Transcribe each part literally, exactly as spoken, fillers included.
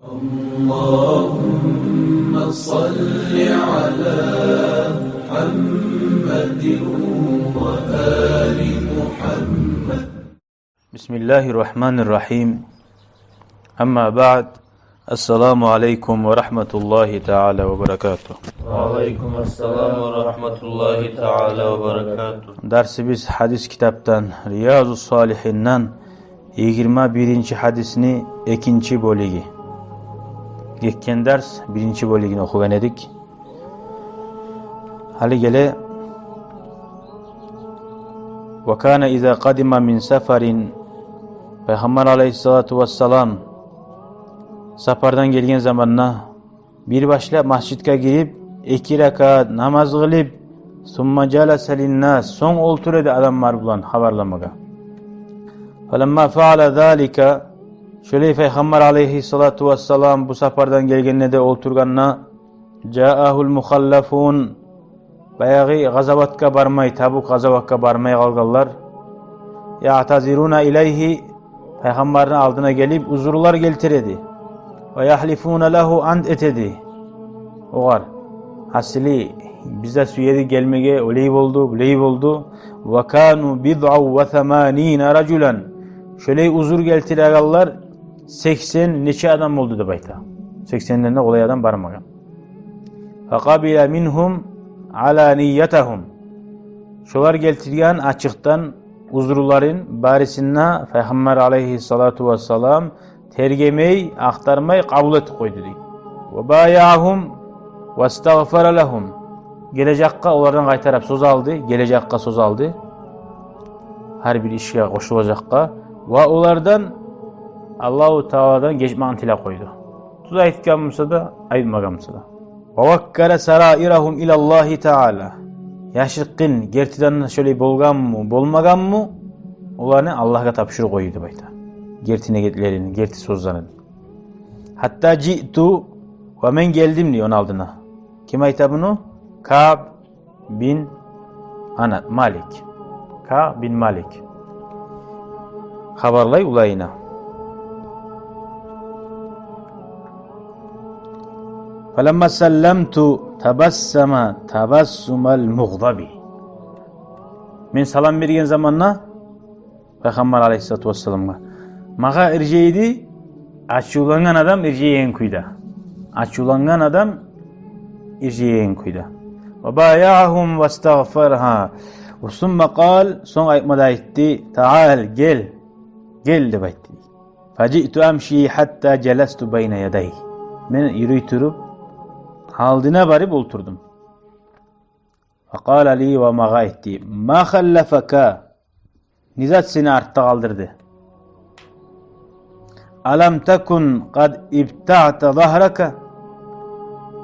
اللهم صل على محمد وآل محمد. بسم الله الرحمن الرحيم. أما بعد. السلام عليكم ورحمة الله تعالى وبركاته. وعليكم السلام ورحمة الله تعالى وبركاته. Дарсыбыз гьадис китапдан, Риязу Салигьинден, йигирма биринчи гьадисни экинчи бёлюгю. Гетген дарс биринчи бёлюгюн охугъан эдик. Гьали геле: «Ва кана иза къадима мин сафарин». Пайхаммар алайгьиссалату вассалам сапардан гелген заманда бир башлап межитге гирип, эки ракаат намаз къылып, «сумма жаласа линнас», сонг олтура эди адамлар булан хабарламагъа. «Фаламма фаала залика», шолай Пайхаммар алайгьиссалату вассалам бу сапардан гелгенде де олтургъанда, «жаагьул мухаллафун», баягъы къазаватгъа бармай, Табук къазаватгъа бармай къалгъанлар, «ягътазируна илайгьи», Пайхаммарны алдына гелип, узурлар гелтире эди. «Ва ягьлифуна лагьу», ант эте эди огъар. Гьасили, биз де сюе эдик гелмеге, олай болду, булай болду. «Ва кану бидъан ва саманина ражулан». Шолай узур гелтирегенлер сексен нече адам болду деп айта. Сексенден де къолай адам бармагъан. «Факъабила мингьум аланиятагьум». Шолар гелтирген ачыкъдан узурларын барысын да Пайхаммар алайгьиссалату вассалам тергемей, ахтармай къабул этип къойду дей. «Ва баяагьум вастагъфара лагьум». Гележекге олардан къайтарып сёз алды, гележекге сёз алды. Гьар бир ишге къошулажакъгъа. Ва олардан Аллагьу Тааладан гечмекни тилеп къойду. Тюз айтгъан буса да, айтмагъан буса да. «Ва ваккала сараирагьум илаллагьи таала». Яшыртгъын, гертиден шолай болгъанмы, болмагъанмы, оланы Аллагьгъа тапшуруп къойду деп айта. Герти ниетлерин, герти сёзлерин. «Гьатта жиъту», ва мен гелдим дей ону алдына. Ким айта буну? Каъб бин Ана-, Малик. Каъб бин Малик хабарлай уланына. «Фаламма салламту табассама табассумал мугъдаби». Мен салам берген заманда Пайхаммар алайгьиссалату вассаламгъа, магъа иржайды ачувлангъан адам иржайгъан кюйде. Ачувлангъан адам иржайгъан кюйде. «Ва баяагьум вастагъфара». Сумма къала, сонг айтма да айтды: «Таал, гел, гел», – деп айтды. «Фажиъту амши гьатта жаласту байна ядайгьи». Мен юрюй туруп, алдына барып олтурдум. «Факъала ли», ва магъа айтды: «Ма халлафака?» Не зат сени артда къалдырды? «Алам такун къад ибтаъта загьрака?»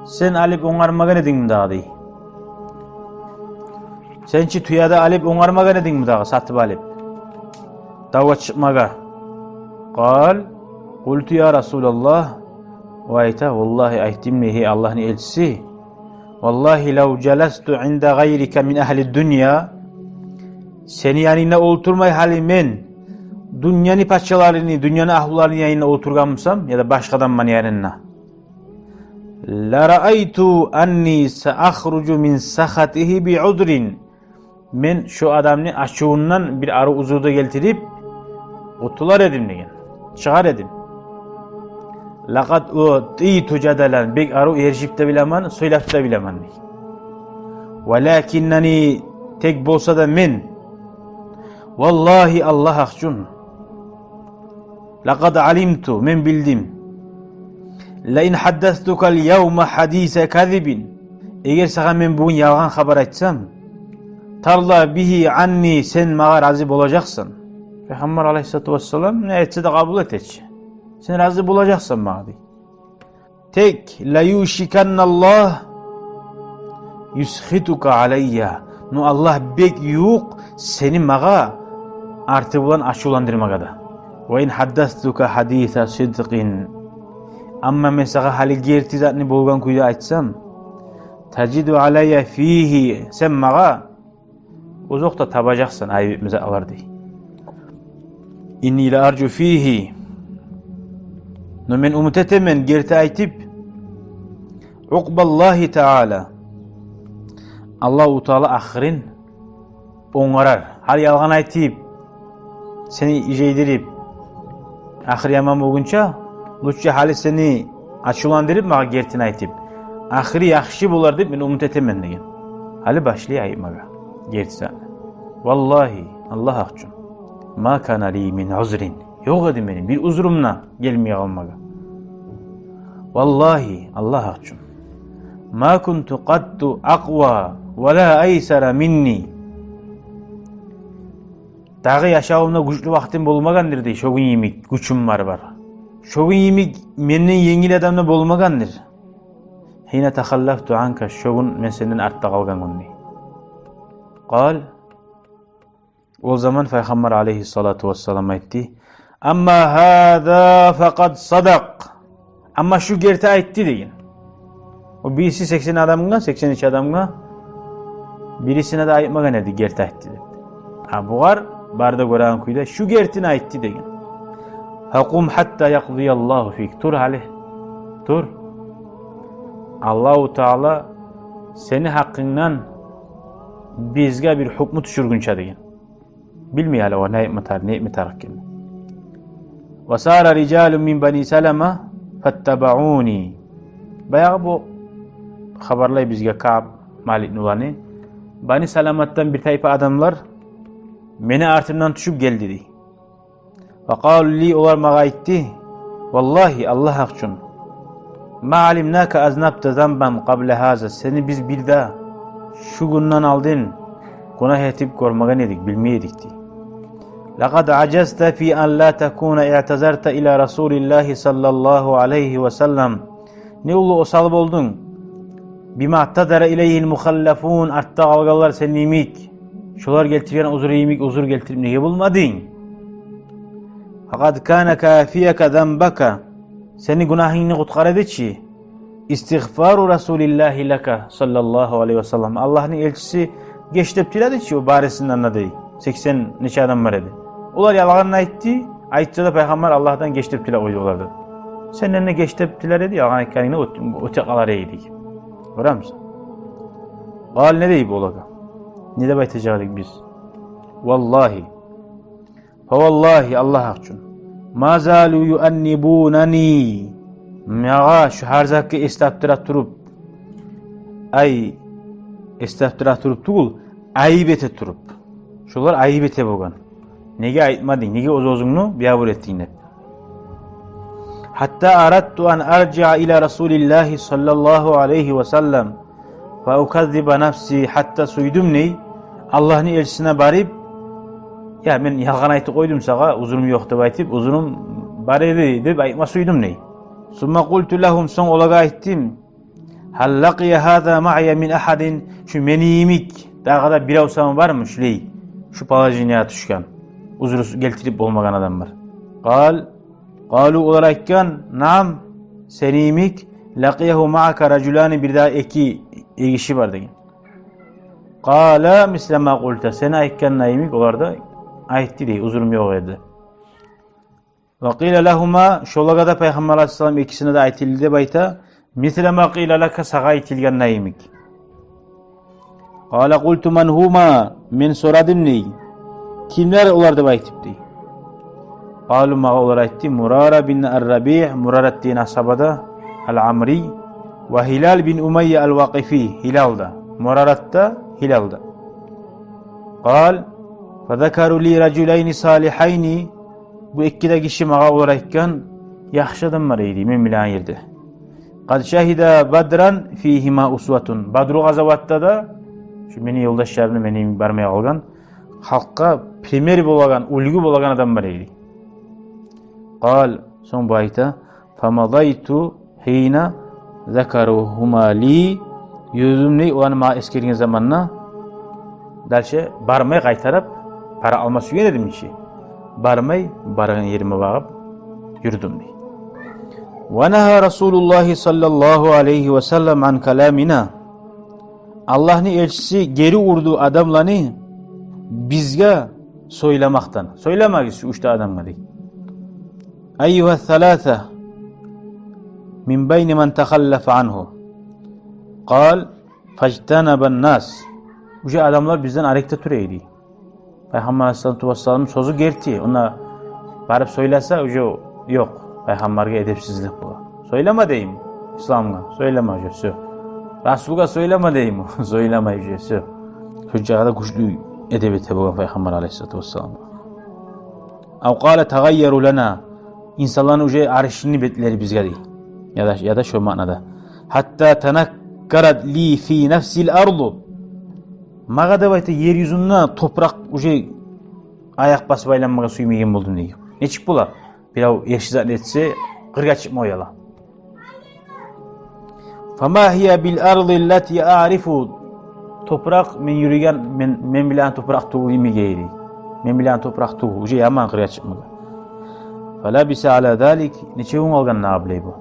Сен алып онгармагъан эдингми дагъы, дей. Сен чи тюе де алып онгармагъан эдингми дагъы, сатып алып, давгъа чыкъмагъа? Къала: къулту я Расулаллагь. О айта: валлагьи, айтдым дей, гьей Аллагьны элчиси, валлагьи, лав жаласту инда гъайрика мин агьли ддунья. Сени янынгда олтурмай гьали мен дюньяны пачаларыны, дюньяны агьлуларыны янынгда олтургъан бусам, яда башгъа адамланы янында, ла раайту анни саахружу мин сахатигьи би узрин. Мен шо адамны ачувундан бир арив узур да гелтирип, къутулар эдим деген, чыгъар эдим. Лакъад утиту жадалан, бек арив эришип де билемен, сёйлеп де билемен, дей. Валакиннани, тек болса да мен, валлагьи, Аллагь гьакъ учун, лакъад алимту, мен билдим. Ла ин хаддастукал явма хадиса казибин. Эгер сагъа мен бугюн ялгъан хабар айтсам, тарда бигьи анни, сен магъа рази болажакъсан. Пайхаммар алайгьиссалату вассалам не айтса да къабул этежек. Сен рази болажакъсан магъа, дей. Тек, ла юшиканна Аллагь юсхитука алайя. Ну, Аллагь бек ювукъ сени магъа арты булан ачувландырмагъа да. Ва ин хаддастука хадиса сидкъин. Амма мен сагъа гьали герти затны болгъан кюйде айтсам, тажиду алайя фигьи, сен магъа озокъда табажакъсан айып этме затлар, дей. Инни ла аржу фигьи. Но мен умут этемен, герти айтып, عقبى الله تعالى, Аллагьу Таала ахырын онгарар. Гьали ялгъан айтып, сени ижейдирип, ахыры яман болгъунча, лучше гьали сени ачувландырып, магъа гертин айтып, ахыры яхшы болар деп мен умут этемен деген. Гьали башлай айтмагъа герти затны. والله, Аллагь гьакъ учун, ما كان لي من عذر, ёкъ эди мени бир узрум да гелмей къалмагъа. والله, Аллагь гьакъ учун, ما كنت قط أقوى ولا أيسر مني. Дагъы яшавумда гючлю вакътим болмагъандыр дей, шо гюн йимик гючюм бар, бар. Шо гюн йимик менден енгил адам да болмагъандыр. حين تخلفت عنك, шо гюн мен сенден артда къалгъан гюн дей. قال, ол заман Пайхаммар алейгьиссалату вассалам айтды: أما هذا فقد صدق. Амма шу герти айтды деген. О бириси сексен адамгъа, сексен ичи адамгъа, бирисине де айтмагъан эди герти айтды деп. Гьа, бугъар бары да гёреген кюйде шу гертини айтды деген. فقم حتى يقضي الله فيك. Тур гьали. Тур. Аллагьу Таала сени гьакъынгдан бизге бир гьукму тюшюргюнче деген. Билмей гьали о не айтма тар-, не этме тарыкъ экенин. وسار رجال من بني سلمة فاتبعوني. Баягъы бу хабарлай бизге Кааб Маликни уланы. Бани Саламатдан бир тайпа адамлар мени артымдан тюшюп гелди дей. وقالوا لي, олар магъа айтды: والله, Аллагь гьакъ учун, ما علمناك أذنبت ذنبا قبل هذا. Сени биз бир де шу гюнден алдын гюнагь этип гёрмеген эдик, билмей эдик дей. لقد عجزت في أن لا تكون اعتذرت إلى رسول الله صلى الله عليه وسلم. Не уллу осал болдунг. بما اعتذر إليه المخلفون, артда къалгъанлар сени йимик, шолар гелтирген узру йимик узур гелтирип неге болмадынг? فقد كان كافيك ذنبك, сени гюнагьынгны къутгъара эди чи استغفار رسول الله لك صلى الله عليه وسلم. Аллагьны элчиси геч деп тиледи чи о барысындан да дей. Сексен нече адам бар эди. Олар ялгъанын айтды, айтса да, Пайхаммар Аллагьдан геч деп тилеп къойду олардан. Сенден де геч деп тилер эди, ялгъан айтгъанынгны оьт-, оьте къалар эдик. Гёремисен? قال, не дей бу олагъа? Не деп айтажакъ эдик биз? والله, فوالله, Аллагь гьакъ учун, ما زالوا يؤنبونني. Магъа шу гьар затгъа эс таптыра туруп, ай, эс таптыра туруп тюгюл, айып эте туруп. Шолар айып эте болгъан. Неге айтмадынг, неге оьз-оьзюнгню биябур этдинг деп. حتى أردت أن أرجع إلى رسول الله صلى الله عليه وسلم فأكذب نفسي, гьатта сюйдюм дей Аллагьны элчисине барып, я, мен ялгъан айтып къойдум сагъа, узрум ёкъ деп айтып, узрум бар эди деп айтма сюйдюм дей. ثم قلت لهم, сонг олагъа айтдым: هل لقي هذا معي من أحد, шу мени йимик дагъы да бирев сама бармы шулай, шу положениеге тюшген, узру гелтирип болмагъан адамлар? قال, قالوا, олар айтгъан: نعم, сени йимик, لقيه معك رجلان, бир дагъы эки гиши бар деген. قال مثل ما قلت, сен айтгъан йимик олар да айтды дей, узрум ёкъ эди. وقيل لهما, шолагъа да, Пайхаммар алейгьиссалам экисине де айтылды деп айта, مثل ما قيل لك, сагъа айтылгъан йимик. قال قلت من هما, мен сорадым дей, кимлер олар деп айтып дей. قالوا, магъа олар айтды: مرارة بن الربيع, Мурарат деген асгьаба да, العمري, وهلال بن أمية الوقفي, Гьилал да, Мурарат да, Гьилал да. قال فذكروا لي رجلين صالحين, бу эки де гиши магъа олар айтгъан яхшы адамлар эди мен билеген ерде. قد شهدا بدرا فيهما أسوة, Бадру къазаватда да шу мени ёлдашларымны, мени бармай къалгъан, халкъгъа пример болагъан, уьлгю болагъан адамлар эди. قال, сонг бу айта: فمضيت حين ذكروهما لي, юрюдюм дей, оланы магъа эсгерген заманда, дальше бармай, къайтарып бара алма сюйген эдим чи. Бармай, баргъан ериме багъып юрюдюм дей. ونهى رسول الله صلى الله عليه وسلم عن كلامنا. Аллагьны элчиси гери урду адамланы бизге сёйлемекден. Сёйлемегиз шу уьч де адамгъа дей. أيها الثلاثة, من بين من تخلف عنه. قال: فاجتنب الناس. Уже адамлар бизден арекде тура эди. Пайхаммар алайгьиссалату вассаламны сёзю герти. Онда барып сёйлесе, уже ёкъ. Пайхаммаргъа эдепсизлик бола. Сёйлеме дейми исламгъа? Сёйлеме уже, всё. Расулгъа сёйлеме дейми? Сёйлеме уже, всё. Шончакъы да гючлю эдеп эте болгъан Пайхаммар алайгьиссалату вассаламгъа. أو قال: تغيروا لنا. Инсанланы уже аришини бетлери бизге дей. Яда, яда шо маънада. حتى تنكرت لي في نفسي الأرض. Магъа деп айта, ер юзюнде топуракъ уже аякъ басып айланмагъа сюймейген болдум дей. Нечик бола? Бирев яхшы зат этсе, къыргъа чыкъма уяла. فما هي بالأرض التي أعرف. Топуракъ мен юрюген, мен, мен билеген топуракъ тюгюл йимик эди. Мен билеген топуракъ тюгюл, уже яман къыргъа чыкъмагъа. فلبث على ذلك. Нече гюн къалгъан дагъы булай бу?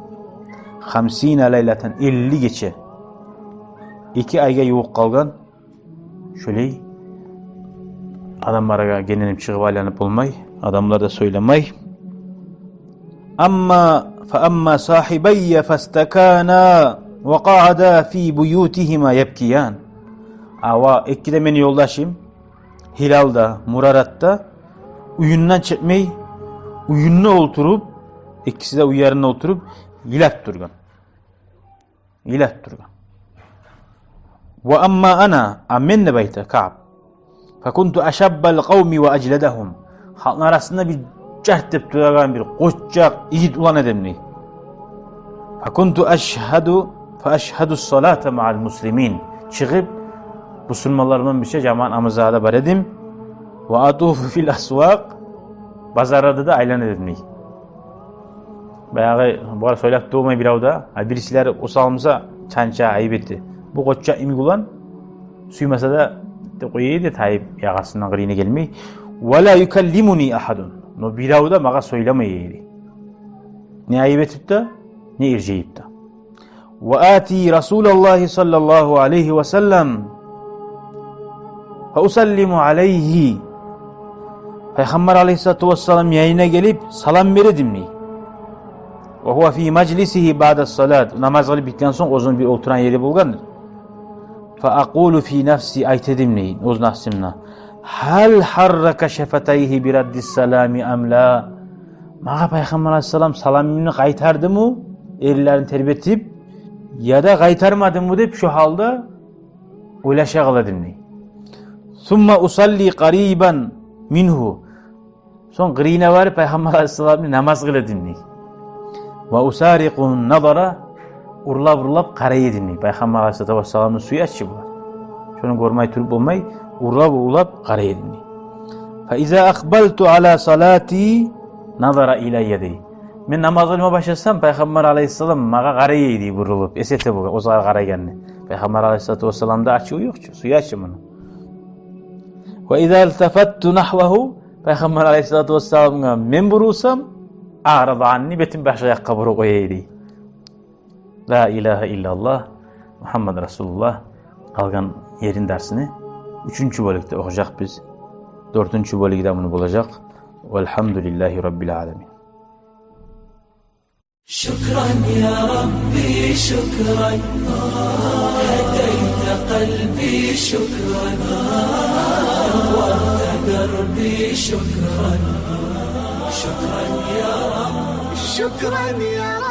خمسين ليلة. Элли гече. Эки айгъа ювукъ къалгъан. Шолай адамларгъа генленип чыгъып айланып болмай, адамлар да сёйлемей. أما، فأما صاحبي فاستكانا وقعدا في بيوتهما يبكيان. Ава, эки де мени ёлдашым, Гьилал да, Мурарат да уьюнден чыкъмай, уьюнде олтуруп, экиси де уьйлеринде олтуруп, йылап тургъан. Йылап тургъан. وأما أنا, а мен деп айта Каъб, فكنت أشب القوم وأجلدهم. Халкъны арасында бир жарт деп турагъан бир къоччакъ, игит улан эдим дей. فكنت أشهد، فأشهد الصلاة مع المسلمين. Чыгъып, бусурманлар булан бирче жамаат намазгъа да бара эдим. وأطوف في الأسواق. Базарларда да айлана эдим дей. Баягъы, булар сёйлеп турмай бирев де, а бирисилер осал буса, чанча, айып эте. Бу къоччакъ йимик улан, сюймесе де, де къоя эди, тайып, ягъасындан къырыйына гелмей. ولا يكلمني أحد. Но бирев де магъа сёйлемей эди. Не айып этип де, не иржайып да. وآتي رسول الله صلى الله عليه وسلم فأسلم عليه. Пайхаммар алайгьиссалату вассаламны янына гелип, салам бере эдим дей. وهو في مجلسه بعد الصلاة. Намаз къылып битген сонг, оьзюню бир олтурагъан ери болгъандыр. فأقول في نفسي, айта эдим дей оьз напсымда: هل حرك شفتيه برد السلام أم لا؟ Магъа Пайхаммар алайгьиссалам саламымны къайтардымы, эринлерин тербетип, яда къайтармадымы деп, шо гьалда ойлаша къала эдим дей. ثم أصلي قريبا منه. Сонг къырыйына барып, Пайхаммар алайгьиссаламны намаз къыла эдим дей. وأسارق النظر, урлап-урлап къарай эдим дей. Пайхаммар алайгьиссалату вассаламны сюе чи булар. Шону гёрмей туруп болмай, урлап-урлап къарай эдим дей. فإذا أقبلت على صلاتي نظر إلي дей. Мен намаз къылма башласам, Пайхаммар алайгьиссалам магъа къарай эди бурулуп, эс эте болгъан оьзюне къарайгъанны. Пайхаммар алайгьиссалату вассаламда ачуву ёкъ чу, сюе чи муну. وإذا التفت نحوه, Пайхаммар алайгьиссалату вассаламгъа мен бурулсам, أعرض عني, бетин башгъа якъгъа буруп къоя эди. لا إله إلا الله محمد رسول الله. Къалгъан ерин дарсны уьчюнчю бёлюкде охужакъбыз. Дёртюнчю бёлюгю де муну болажакъ. والحمد لله رب العالمين. شكرا يا ربي، شكرا. هديت قلبي، شكرا. نورت دربي، شكرا. شكرا يا رب، شكرا يا رب.